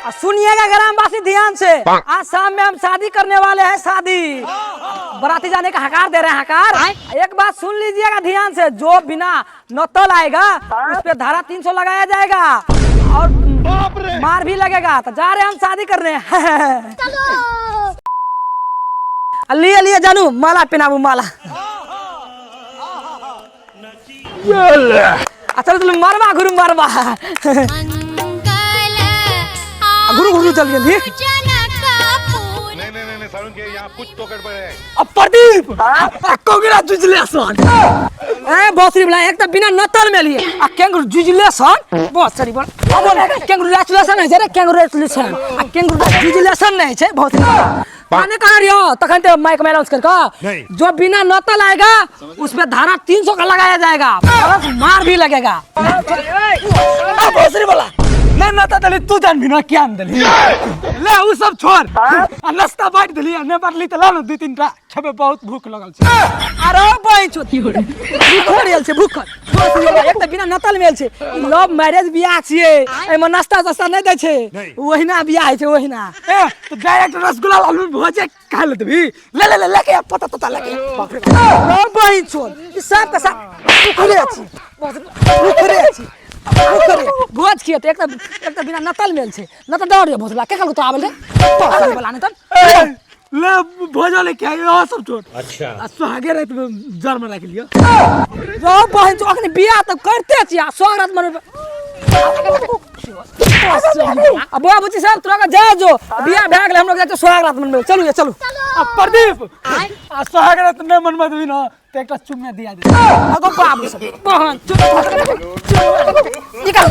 आ सुनिएगा ग्रामवासी ध्यान से, आज शाम में हम शादी करने वाले हैं। शादी बराती जाने का हकार दे रहे हैं, हकार। एक बात सुन लीजिएगा ध्यान से, जो बिना नतल आएगा उस पे धारा 300 लगाया जाएगा और मार भी लगेगा। तो जा रहे हैं हम शादी करने। लिए लिए जानू, माला पहनाबू माला। आ चल चल, मरबा घुरू मरबा। घुरू घुरू, चल जल्दी। नहीं नहीं नहीं सारुण के यहाँ कुछ तो गड़बड़ है। अब प्रदीप कांग्रेचुलेशन। ए बहुत वाला, एक त बिना नतल में लिए आ कांग्रेचुलेशन। बहुत सरी बोल कांग्रेचुलेशन है रे, कांग्रेचुलेशन आ कांग्रेचुलेशन नहीं छै। बहुत माने कहाँ रहियो तखन ते माइक में अनाउंस कर का नहीं। जो बिना नतल आएगा उस पे धारा 300 का लगाया जाएगा, प्लस मार भी लगेगा। आ भोसरी वाला, नहीं नता दली तू जान भी ना क्या दली। ले उ सब छोड़, आ नाश्ता बांट देली आ नहीं बांटली त ला न दू तीन टा खेबे, बहुत भूख लगल छै। अरे बहिन भूखल आयल छै, भूखल। एक तऽ बिना नतल मेल छै। ई लव मैरिज बियाह छियै, एहिमे नाश्ता तास्ता नहि दै छै। नहि। ओहिना बियाह होइ छै ओहिना। ए तो डायरेक्ट रसगुल्ला आलू भोजे खा ले देबी। ले ले ले लेके आ, पता तता लेके आ। बाप रे बाप। लव बहिन छोड़, ई सब के सब भूखले छी, भूखले छी, भूखले। भोज खियत एक तऽ बिना नतल मेल छै। नतल दौड़ रे भोसला के कहलको तो आबल रे बला नहीं तन। ए, ले भोजो लेके आई और सब छोड़। अच्छा। आ सुहागे रात में जर में राख लियो। रौ बहिन चो, अखनी बियाह तऽ करते छी आ स्वागत मनबे। आ बौआ बुच्ची सब तोरा के जा जो बियाह भए गेलै, हम लोग जाइ छियै स्वागत मनबे। चलू ये चलू। आ प्रदीप, आ सुहागे रात नहीं मनबे देबी ना तो एकटा चुम्मा दिया दे। अगो बाबू सब बहन चुप निकल।